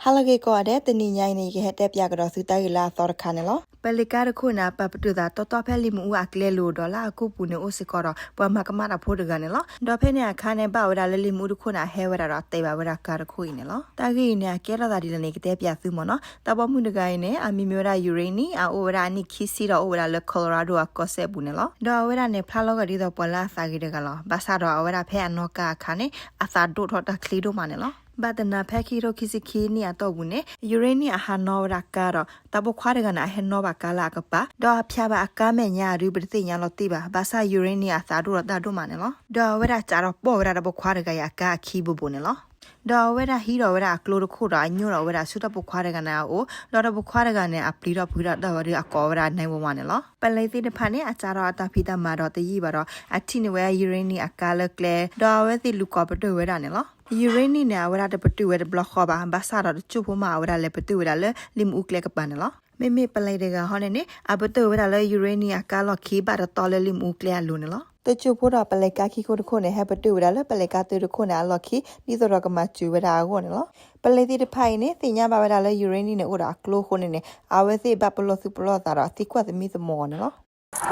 ဟါလၢအဂ့ၤကိးဂၤဒဲး, တနံၤညါအံၤန့ၣ် ယကဟဲတဲပၠးကဒီးသုတၢ်ဂ့ၢ်လၢအသီတခါန့ၣ်လီၤ. ပလံးကါတခိၣ်န့ၣ် အပာ်ပတုာ်သးတီတီဖဲလံာ်မ့ၣ်အူအကျဲလိၤဒီးလၢအကိာ်ပူၤန့ၣ်အိၣ်စ့ၢ်ကီးဒီး ပှၤမၤကမၣ်တၢ်ဖိတဂၤန့ၣ်လီၤ. ဒီးဖဲန့ၣ်အခါန့ၣ် ဘၣ်ဝဲဒၣ်လၢလံာ်မ့ၣ်အူတခိၣ်န့ၣ် အဟဲဝဲဒၣ်ဒီးတဲဘၣ်ဝဲဒၣ်ကါတခိၣ်အံၤန့ၣ်လီၤ. တၢ်ဂ့ၢ်အံၤန့ၣ် အကဲထီၣ်သးဒ်လဲၣ်န့ၣ် ယကတဲပၠးသုမ့ၢ်နီၤ. တၢ်ပိာ်မုၣ်တဂၤအံၤန့ၣ် အမံၤမ့ၢ်ဝဲဒၣ် Uranie, အအိၣ်ဝဲဒၣ်အနံၣ်ခံဆံဒီးအိၣ်ဝဲဒၣ်လၢ Colorado အကီၢ်စဲၣ်ပူၤန့ၣ်လီၤ. ဒီးအဝဲဒၣ်န့ၣ် ဖျါလီၤဂာ်ဒ်သိးပှၤလၢအသးဂ့ၤတဂၤလီၤ. ဘၣ်ဆၣ်ဒီးအဝဲဒၣ်ဖဲအနီၢ်ကါအခါန့ၣ် အသးဒိၣ်ထီၣ်တၢ်ချ့ဒိၣ်မးန့ၣ်လီၤ. ဘၣ်တနၤဖဲခံကထိခံဆံခံနံၣ်အတီၢ်ပူၤန့ၣ် Uranie အဟးနီၣ်ဝဲဒၣ်ကါဒီး တၢ်ပိာ်ခွါတဂၤန့ၣ် အဟဲနီၣ်ဘၣ်ကါလၢအကပၤ ဒီးအဖၠါဘၣ်အကါမဲာ်ညါဒုး ပတသ့ၣ်ညါလီၤတံၢ်ဘၣ်. ဘၣ်ဆၣ် Uranie အသးဒိၣ်ဒီးတၢ်ဒိၣ်မးန့ၣ်လီၤ. ဒီးအဝဲဒၣ်စးထီၣ်ပိာ်ဝဲဒၣ်တၢ်ပိာ်ခွါတဂၤအံၤအကါအခံဘိးဘိးန့ၣ်လီၤ. ဒီးအဝဲဒၣ်ဟံးထီၣ်ဝဲဒၣ်အကျိတခိၣ်ဒီးအညိၣ်ထီၣ်ဝဲဒၣ်ဆူတၢ်ပိာ်ခွါတဂၤန့ၣ်အအိၣ်, ဒီးတၢ်ပိာ်ခွါတဂၤန့ၣ် အပျံၤထီၣ်ဖုးထီၣ်တၢ်ဝံၤဒီးအကိးဝဲဒၣ် nine one one န့ၣ်လီၤ. ပလံးသ့ၣ်တဖၣ်န့ၣ် အစးထီၣ်အတၢ်ဖံးတၢ်မၤဒီးတယံာ်ဘၣ်ဒီး အထံၣ်န့ၢ်ဝဲ Uranie အကါလၢကျဲ ဒီးအဝဲသ့ၣ်လူၤကိးပတုာ်ဝဲဒၣ်န့ၣ်လီၤ. Uranie န့ၣ် အဝဲဒၣ်တပတုာ်ဝဲတဘျီဃီဘၣ်, ဘၣ်ဆၣ်ဒီးတစိၢ်ဖိမး အဝဲဒၣ်လဲၤပတုာ်ဝဲဒၣ်လၢလံာ်မ့ၣ်အူကျဲကပၤန့ၣ်လီၤ. မ့မ့ၢ်ပလံးတဂၤဟီန့ၣ်န့ၣ် အပတုာ်ဝဲဒၣ်လၢ Uranie အကါလီၢ်ခံဘၣ်တတီလၢလံာ်မ့ၣ်အူကျဲအလိၤန့ၣ်လီၤ. တစိၢ်ဖိဒီးပလံးကါခံခိၣ်တခိၣ်န့ၣ် ဟဲပတုာ်ဝဲဒၣ်လၢပလံးကါတၢတခိၣ်န့ၣ်အလီၢ်ခံ ဒ်သိးဒီးကမၤစၢၤဝဲဒၣ်အဂီၢ်န့ၣ်လီၤ. ပလံးသ့ၣ်တဖၣ်အံၤန့ၣ် သ့ၣ်ညါဘၣ်ဝဲဒၣ်လၢ Uranie န့ၣ်အိၣ်ဒီးအကျိအဃိန့ၣ်န့ၣ် အဝဲသ့ၣ်ဘၣ်ပလီၢ်သူၣ်ပလီၢ်သးဒီးသံကွၢ်သမံသမိးန့ၣ်လီၤ.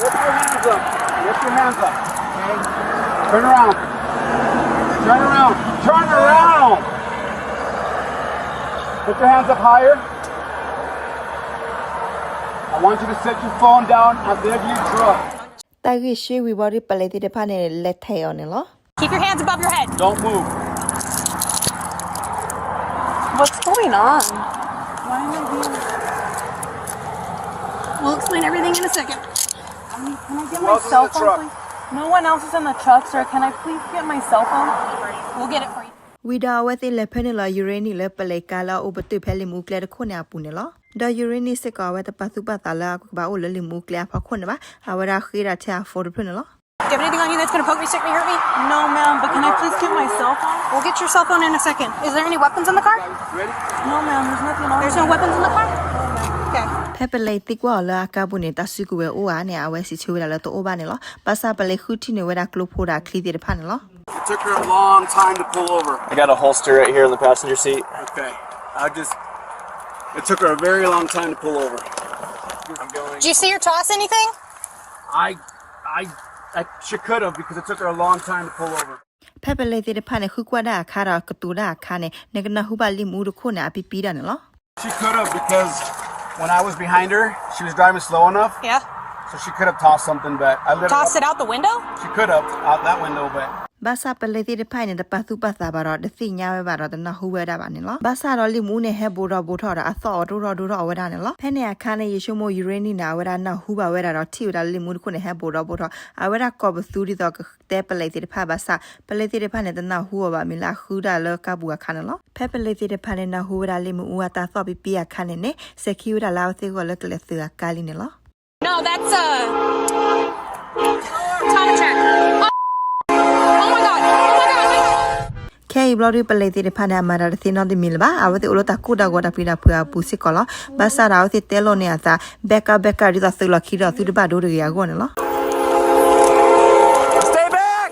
Lift your hands up. Lift your hands up. Okay? Turn around. Turn around. Turn around. Put your hands up higher. I want you to set your phone down. I beg you, drop. တၢ်ဂ့ၢ်ဆှၢဝံၤဘီဒုး ပလံးသ့ၣ်တဖၣ်န့ၣ် လဲၤထဲးအီၤန့ၣ်လီၤ. Keep your hands above your head. Don't move. What's going on? Why am I being We'll explain everything in a second. Um, can I get my Who else is in cell the phone, truck? Please? No one else is in the truck, sir. Can I please get my cell phone? We'll get it for you. ဝံၤဒီးအဝဲသ့ၣ်လဲၤဖဲန့ၣ်လီၤ Uranie လၢပလံးကါလၢအအိၣ်ပတုာ်ဖဲလံာ်မ့ၣ်အူကျဲတခိၣ်န့ၣ်အပူၤန့ၣ်လီၤ. ဒီး Uranie စ့ၢ်ကီး အဝဲတပာ်သူၣ်ပာ်သးလၢအကဘၣ်အိၣ်လၢလံာ်မ့ၣ်အူကျဲအဖီခိၣ်န့ၣ်ဘၣ်. အဝဲဒၣ်ဃ့ဒၣ်ထဲအ phone တဖျၢၣ်န့ၣ်လီၤ. Do you have anything on you that's gonna poke me, stick me, hurt me? No, ma'am, but can I please get my cell phone? We'll get your cell phone in a second. Is there any weapons in the car? Ready? No, ma'am, there's nothing on There's no weapons in the car? No, ma'am. Okay. ဖဲပလံးသံကွၢ်အီၤလၢအကါပူၤန့ၣ် တၢ်စုကဝဲၤအိၣ်ဧါန့ၣ် အဝဲစံးဆၢဝဲဒၣ်လၢတအိၣ်ဘၣ်န့ၣ်လီၤ. ဘၣ်ဆၣ်ပလံးဃုထံၣ်န့ၢ်ဝဲဒၣ်ကျိဖိဒီးအချံသ့ၣ်တဖၣ်န့ၣ်လီၤ. It took her a long time to pull over. I got a holster right here in the passenger seat. Okay. I just, it took her a very long time to pull over. I'm going. Did you see her toss anything? I, I, I, she could have because it took her a long time to pull over. ဖဲပလံးသ့ၣ်တဖၣ်န့ၣ် ဃုကွၢ်ဒၣ်အခါဒီးကတိၤဒၣ်အခါန့ၣ် နကနၢ်ဟူဘၣ်လံာ်မ့ၣ်အူတခိၣ်န့ၣ် အပံပံဒၣ်န့ၣ်လီၤ. She could have because when I was behind her, she was driving slow enough. Yeah. So she could have tossed something, but I let her Tossed it out the window? She could have, out that window, but ဘၣ်ဆၣ်ပလံးသ့ၣ်တဖၣ်အံၤန့ၣ် တပာ်သူၣ်ပာ်သးဘၣ်ဒီး တသ့ၣ်ညါဝဲဘၣ်ဒီး တနၢ်ဟူဝဲဒၣ်ဘၣ်န့ၣ်လီၤ. ဘၣ်ဆၣ်ဒီးလံာ်မ့ၣ်အူန့ၣ် ဟဲဘိးဒီးဘိးထီၣ်ဒီး အသီၣ်အီၤဒိၣ်ထီၣ်ဒိၣ်ထီၣ်အဝဲဒၣ်န့ၣ်လီၤ. ဖဲန့ၣ်အခါန့ၣ် ယဆိကမိၣ် Uranie န့ၣ် အဝဲဒၣ်နၢ်ဟူဘၣ်ဝဲဒၣ်ဒီး ထံၣ်ဝဲဒၣ်လံာ်မ့ၣ်အူတခိၣ်န့ၣ် ဟဲဘိးဒီးဘိးထီၣ် အဝဲဒၣ်ကိးပသူဒ်သိးကတဲပလံးသ့ၣ်တဖၣ်ဘၣ်ဆၣ် ပလံးသ့ၣ်တဖၣ်န့ၣ် တနၢ်ဟူအီၤဘၣ်မ့ၢ်လၢအဃုဒၣ်လၢကါပူၤအခါန့ၣ်လီၤ. ဖဲပလံးသ့ၣ်တဖၣ်န့ၣ် နၢ်ဟူဝဲဒၣ်လံာ်မ့ၣ်အူအတၢ်သီၣ်ပံပံအခါန့ၣ်န့ၣ် စဲးခံဝဲဒၣ်လၢအဝဲသ့ၣ်ဂီၢ်လၢကလဲၤသုးအကါလံန့ၣ်လီၤ. No, that's a Thomas check. Oh my God. Oh my God. ခဲအံၤဘျီဒုး ပလံးသ့ၣ်တဖၣ်န့ၣ် အမၤတၢ်တသ့နီတမံၤလၢၤဘၣ်. အဝဲသ့ၣ်အိၣ်လၢတၢ်ကိၢ်တၢ်ဂီၤတၢ်ပျံၤတၢ်ဖုးအပူၤစ့ၢ်ကီးလီၤ. ဘၣ်ဆၣ်ဒီးအဝဲသ့ၣ်တဲလိာ်န့ၢ်အသး back up, back up ဒ်သိးသုးလီၢ်ခံဒီးသုတဘၣ်ဒိတဂ့ၤအဂီၢ်န့ၣ်လီၤ. Stay back.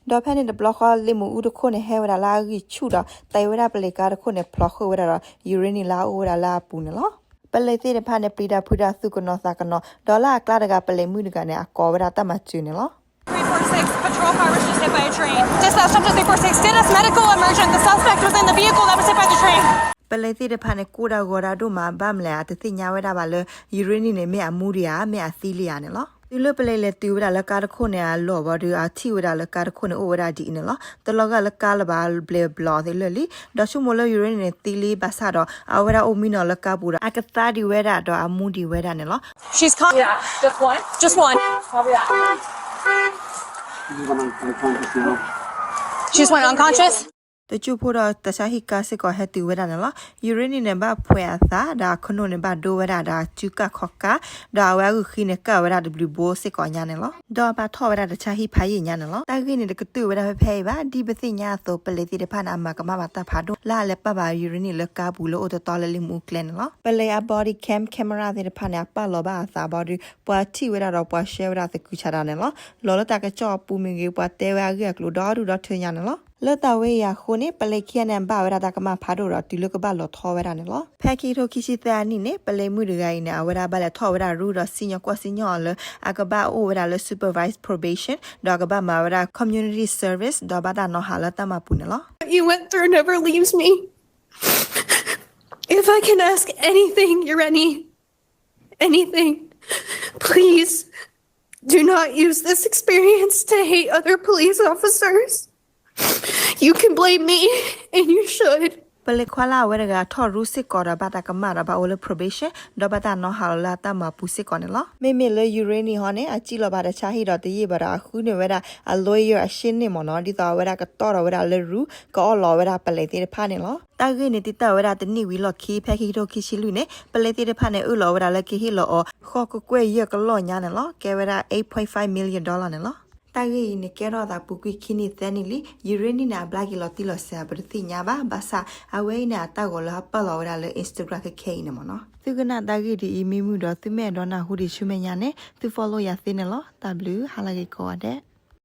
ဒီးဖဲန့ၣ်တဘျီဃီ လံာ်မ့ၣ်အူတခိၣ်န့ၣ် ဟဲဝဲဒၣ်လၢအဂံၢ်ဆူၣ်ဒီး တဲဝဲဒၣ်ပလံးကါတခိၣ်န့ၣ် ဖျိးဃုာ်ဝဲဒၣ်ဒီး Uranie လၢအအိၣ်ဝဲဒၣ်လၢအပူၤန့ၣ်လီၤ. ပလံးသ့ၣ်တဖၣ်န့ၣ် ပျံၤတၢ်ဖုးတၢ်သူၣ်ကနိးသးကနိး ဒီးလၢအကျါတဂၤ ပလံးမုၣ်တဂၤန့ၣ် အကိးဝဲဒၣ်တၢ်မၤစၢၤန့ၣ်လီၤ. Three four six, patrol car was just hit by a train. Dispatch up to three four six, did a medical emergent. The suspect was in the vehicle that was hit by the train. ပလံးသ့ၣ်တဖၣ်န့ၣ် ကိၢ်ဒၣ်ဂီၤဒၣ်ဒိၣ်မး ဘၣ်မနုၤလဲၣ် အတသ့ၣ်ညါဝဲဒၣ်ဘၣ်လၢ Uranie န့ၣ် မ့ၢ်အမူဒံးဧါ မ့ၢ်အသံလံဧါန့ၣ်လီၤ. တုၤလၢပလံးလဲၤတုၤဝဲဒၣ်လၢကါတခိၣ်န့ၣ်အလီၢ်ဘီဒုး အထံၣ်ဝဲဒၣ်လၢကါတခိၣ်န့ၣ် အိၣ်ဝဲဒၣ်ဒ်အံၤန့ၣ်လီၤ. တလီၤဂာ်လၢကါလၢၤဘၣ် ဘျဲးဘျီသ့ၣ်လၢာ်လံ. ဒီးဆိကမိၣ်လၢ Uranie န့ၣ် သံလံ ဘၣ်ဆၣ်ဒီး အဝဲဒၣ်အိၣ်မံနီၤလၢကါပူၤဒီး အကသါဒံးဝဲဒၣ်ဒီးအမူဒံးဝဲဒၣ်န့ၣ်လီၤ. She's con- Yeah, just one? Just one. Probably that. She's unconscious now. She's went unconscious? တစိၢ်ဖိဒီးတၢ်ဆါဟံၣ်ကါစ့ၢ်ကီးဟဲတုၤဝဲဒၣ်န့ၣ်လီၤ. Uranie န့ၣ် ဘၣ်ဖှဲးအသး ဒီးအခိၣ်နူာ်န့ၣ် ဘၣ်ဒိဝဲဒၣ်ဒီးအစုကၢ်ခီကၢ် ဒီးအဝဲအဂုၢ်ဃံန့ၣ် ကၢ်ဝဲဒၣ်တဘျုးဘိစ့ၢ်ကီးညါန့ၣ်လီၤ. ဒီးဘၣ်ထီၣ်ဝဲဒၣ်တၢ်ဆါဟံၣ်ဖးယံာ်ညါန့ၣ်လီၤ. တၢ်ဂ့ၢ်န့ၣ်တကတၢၢ်ဝဲဒၣ်ဖဲဖဲအံၤဘၣ်. ဒ်ပသ့ၣ်ညါအသိး ပလံးသ့ၣ်တဖၣ်န့ၣ် အမၤကမၣ်ဘၣ်တၢ်ဖးဒိၣ် လၢအလဲၤပာ်ဘၣ် Uranie လၢကါပူၤလၢအိၣ်တတီလၢလံာ်မ့ၣ်အူကျဲန့ၣ်လီၤ. ပလံးအ body cam camera သ့ၣ်တဖၣ်န့ၣ် အပာ်လီၤဘၣ်အသးဘီဒုး ပှၤထံၣ်ဝဲဒၣ်ဒီးပှၤရှဲဝဲဒၣ်သကုၤဆးဒးန့ၣ်လီၤ. လီၤလၢတၢ်ကစီၣ်အပူၤမ့ၢ်ဂ့ၤ ပှၤတဲဝဲအဂ့ၢ်အကျိၤဒီဒူၣ်ဒီထၢညါန့ၣ်လီၤ. လၢတၢ်ဝဲအံၤအဃိန့ၣ် ပလံးခံဂၤန့ၣ် ဘၣ်ဝဲဒၣ်တၢ်ကမၣ်ဖးဒိၣ်ဒီး တုၤလၢကဘၣ်လီၤထီဝဲဒၣ်န့ၣ်လီၤ. ဖဲခံကထိခံဆံသၢအနံၣ်န့ၣ် ပလံးမုၣ်တဂၤအံၤန့ၣ် အဝဲဒၣ်ဘၣ်လဲၤထီၣ်ဝဲဒၣ်ရူဒီး စံၣ်ညီၣ်ကွီၢ်စံၣ်ညီၣ်အီၤလၢ အကဘၣ်အိၣ်ဝဲဒၣ်လၢ supervised probation ဒီးအကဘၣ်မၤဝဲဒၣ် community service ဒီးဘၣ်တၢ်နီၤဟးလၢတၢ်မၤပူၤန့ၣ်လီၤ. What you went through never leaves me. If I can ask anything, Ureni, anything, please do not use this experience to hate other police officers. You can blame me, and you should. ပလံးခွါလၢအဝဲတဂၤထီၣ်ရူစ့ၢ်ကီးဒီး ဘၣ်တၢ်ကမၣ်ဒီးဘၣ်အိၣ်လၢ probation ဒီးဘၣ်တၢ်နီၤဟးလီၤလၢအတၢ်မၤပူၤစ့ၢ်ကီးန့ၣ်လီၤ. မ့မ့ၢ်လၢ Ureni ဟီန့ၣ် အစံၣ်လီၤဘၣ်တၢ်ဆါဟံၣ်ဒီးတယံာ်ဘၣ်ဒီး အဃုန့ၢ်ဝဲဒၣ်အ lawyer အရှေ့နေ မ့ၢ်နီၤ ဒ်သိးအဝဲဒၣ်ကတီၢ်ဒီးဝဲဒၣ်လၢရူ ကအီၣ်လီၤဝဲဒၣ်ပလံးသ့ၣ်တဖၣ်န့ၣ်လီၤ. တၢ်ဂ့ၢ်န့ၣ် တံာ်တာ်ဝဲဒၣ်တနံၣ်ဝံၤလီၢ်ခံ ဖဲခံကထိခံဆံလွံၢ်န့ၣ် ပလံးသ့ၣ်တဖၣ်န့ၣ် အၢၣ်လီၤဝဲဒၣ်လၢကဟ့ၣ်လီၤအီၤ ဃိးကကွဲၢ်ယဲၢ်ကလီၢ်ညါန့ၣ်လီၤ. ကဲဝဲဒၣ် eight point five million dollar န့ၣ်လီၤ. တၢ်ဂ့ၢ်အံၤန့ၣ် ကဲထီၣ်သးပူၤကွံာ်ခံနံၣ်သၢနံၣ်လံ. Ureni န့ၣ် အဘျါက့ၤလီၤတံၢ်လီၤဆဲး ပတသ့ၣ်ညါဘၣ်. ဘၣ်ဆၣ် အဝဲအံၤန့ၣ် အတၢ်ဂီၤလၢအပာ်လီၤဝဲဒၣ်လၢ Instagram ခဲခဲအံၤန့ၣ်မ့ၢ်နီၤ. သုကနၣ်တၢ်ဂ့ၢ်ဒ်အံၤ မ့ၢ်မုာ်ဒီးသုမ့ၢ်အဲၣ်ဒိးနၢ်ဟူဒံးဆူမဲာ်ညါန့ၣ် သု follow ယၤသ့န့ၣ်လီၤ. တၢ်ဘျုး ဟါလၢဂ့ၤကိးဂၤဒဲး.